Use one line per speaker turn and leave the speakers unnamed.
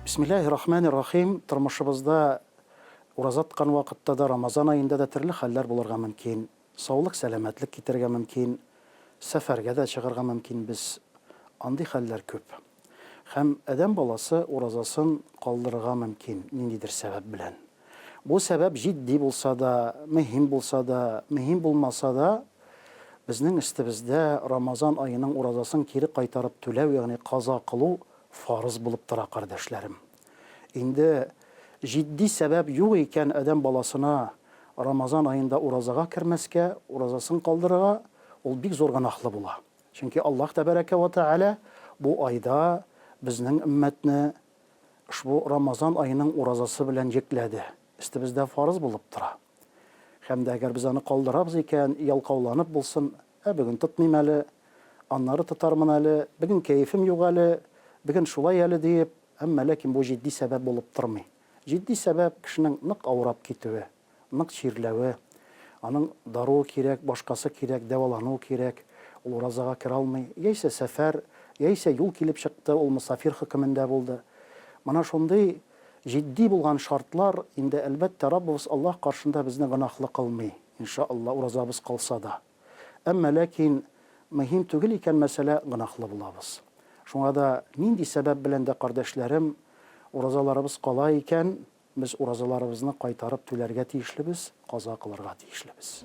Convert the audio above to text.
Бисмиллаһи рахмани рахим. Тормышыбызда ураза тоткан вакытта да, Рамазан аенда да төрле хәлләр булырга мөмкин. Саулык, сәламәтлек китәргә мөмкин, сәфәргә дә чыгарга мөмкинбез. Андый хәлләр күп. Һәм адәм баласы уразасын калдырырга мөмкин ниндидер сәбәп белән. Бу сәбәп җитди булса да, мөһим булса да, мөһим булмаса да, безнең өстебездә Рамазан аеның уразасын кире кайтарып түләү, ягъни каза кылу фарыз булып тора, кардәшләрем. Инде җитди сәбәп юк икән адәм баласына Рамазан аенда уразага кермәскә, уразасын калдырырга, ул бик зур гөнаһлы була. Чөнки Аллаһ тәбәрәкә вә тәгалә бу айда безнең өммәтне ошбу Рамазан аеның уразасы белән йөкләде. Өстебездә фарыз булып тора. Һәм дә әгәр без аны калдырабыз икән, ялкауланып булсын, ә бүген тотмыйм әле, аннары тотармын әле, бүген кәефем юк әле, бүген шулай әле диеп, әмма ләкин бу җитди сәбәп булып тормый. Җитди сәбәп, кешенең нык авырап китүе, нык чирләве, аның даруы кирәк, башкасы кирәк, дәвалану кирәк, ул уразага керә алмый, яисә сәфәр, яисә юл килеп чыкты, ул мосафир хөкемендә булды. Менә шундый Җитди булган шартлар, инде, әлбәттә, Раббыбыз Аллаһ каршында безне гөнаһлы кылмый, инша Алла, уразабыз калса да. Әмма ләкин мөһим түгел икән мәсьәлә, гөнаһлы булабыз. Шуңа да нинди сәбәп белән дә, кардәшләрем, уразаларыбыз кала икән, без уразаларыбызны кайтарып түләргә тиешлебез, каза кылырга тиешлебез.